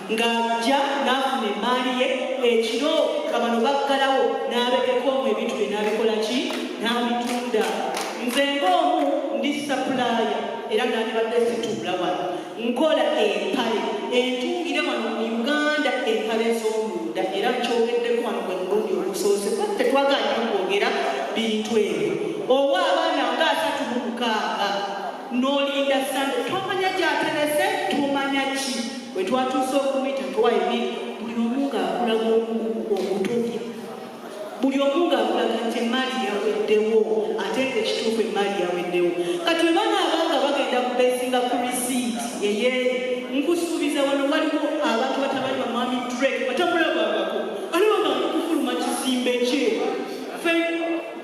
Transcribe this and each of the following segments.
Ng'ajja n'afuna emmaali ye ekiro nga bano baggalawo, n'abegeka omwo ebintu bye, n'abikola ki, n'abitunda. Nze ng'omu ndi supplier, era nandibadde situula wano. Nkola empale entungire wano mu Uganda, empale ez'omunda, era nkyogeddeko wano gwe mulundi ogusoose, kuba tetwagala nnyo kwogera bintu ebyo. Owa abaana nga 36 n'olinda Sande, tomanya gy'aterese, tomanya ki. Bwe twatuuse okumuyita tuwayo ebintu, buli omu ng'akulaga omugugu ogutobya, buli omu ng'akulaga nti emaali yaweddewo, ate nga ekituufu emaali yaweddewo. Kati bwe banaaba nga bagenda kubeesinga ku risiiti eyeeri, nkusuubiza wano waliwo abantu batabani ba Mwami Drake batamulabangako, alaba bantu kufuluma kizimbe kye. Fe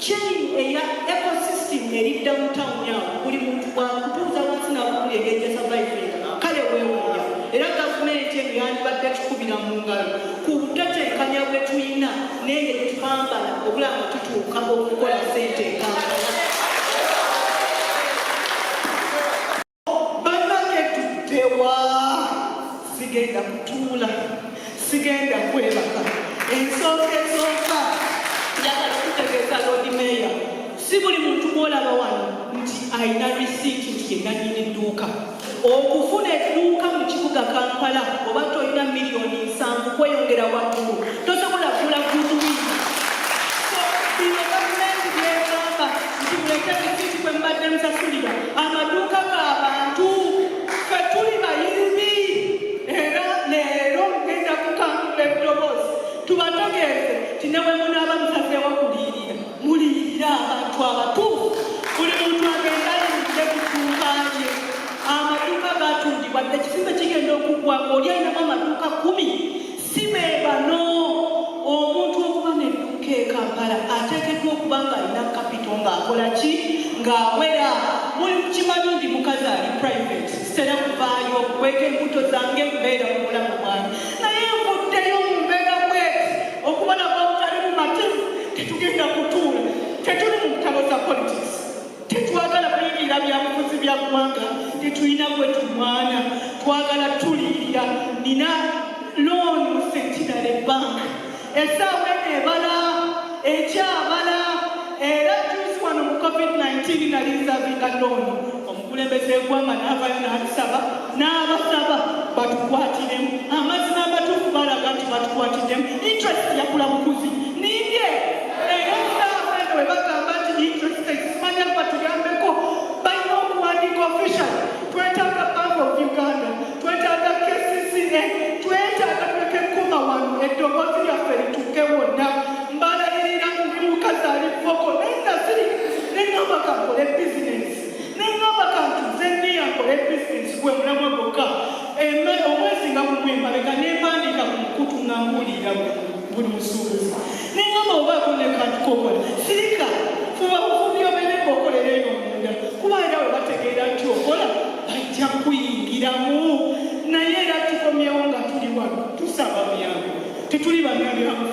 chain eya ecosystem eri downtown awo, buli muntu bwakutuuza wansi n'akubula engeri gya surviving. Kale weewuunya, era gavumenti eno yandibadde tukubira mu ngalo ku butetenkanya bwe tulina n'engeri tupambana okulaba nga tutuuka okukola ssente ekampala. Bannange, tuddewa? Sigenda kutuula, sigenda kwebaka. Ensonga esooka, njagala okutegeeza Lord Mayor, si buli muntu gwolaba wano nti alina risiiti nti ye nannyini dduuka. Okufuna edduuka mu kibuga Kampala, oba tolina miliyoni 70 kweyongera waggulu, tosobola kugula goodwill. So bino gavumenti byegamba nti mulete risiiti kwe mubadde musasulira amaduuka g'abantu, ffe tuli bayimbi. Era leero ngenda kukangula eddoboozi tubategeeze nti ne bwe munaaba musazeewo kuliyirira, muliyirira abantu abatuufu. Buli muntu agenda ayingire ku dduuka lye. Amaduuka gatundibwa, ekizimbe kigenda okuggwa ng'oli alinamu amaduuka 10, si be bano. Omuntu okuba n'edduuka e Kampala ateekeddwa okuba ng'alina capital, ng'akola ki, ng'awera. Muli mukimanyi ndi mukazi ali private, sitera kuvaayo okukweka embuto zange, mbeera mu bulamu bwange, naye nvuddeyo mu mbeera bweti okubalaga obutali bumativu. Tetugenda kutuula, tetuli mu ntalo za politics, tetwagala kuyingirira byabufuzi bya ggwanga, tetulina gwe tumwana, twagala tuliyirira. Nina loan mu Centenary Bank, essaawa eno ebala, ekyabala. Era juzi wano mu COVID-19 nali nsavinga loan, omukulembeze eggwanga n'avayo n'atusaba, n'abasaba batukwatiremu. Amazima amatuufu balaga nti batukwatiddemu, interest yakula bukuzi nimbye. Era essaawa eno bwe bagamba nti interest simanya, batuyambeko, balina okuwandiika official. Twetaaga Bank of Uganda, twetaaga KCCA, twetaaga tuleke kuma wano eddoboozi lyaffe lituuke wonna. Mbalayirira, ndi mukazi ali vocal, naye nasirika neŋŋamba kankole bizinesi, neŋŋamba kantuze niya nkole bizinesi, gwe mulamwa gwokka. Omwezi nga gumu emabega nempandiika ku mukutu nga mbuulirira buli musuubuzi, neŋŋamba obaako ne kantu kokola, sirika, fuba bufubi obeere ng'okolera eyo munda, kuba era we bategeera nti okola bajja kuyingiramu. Naye era tukomyewo nga tuli wano tusaba buyambi, tetuli bannabyabufuzi.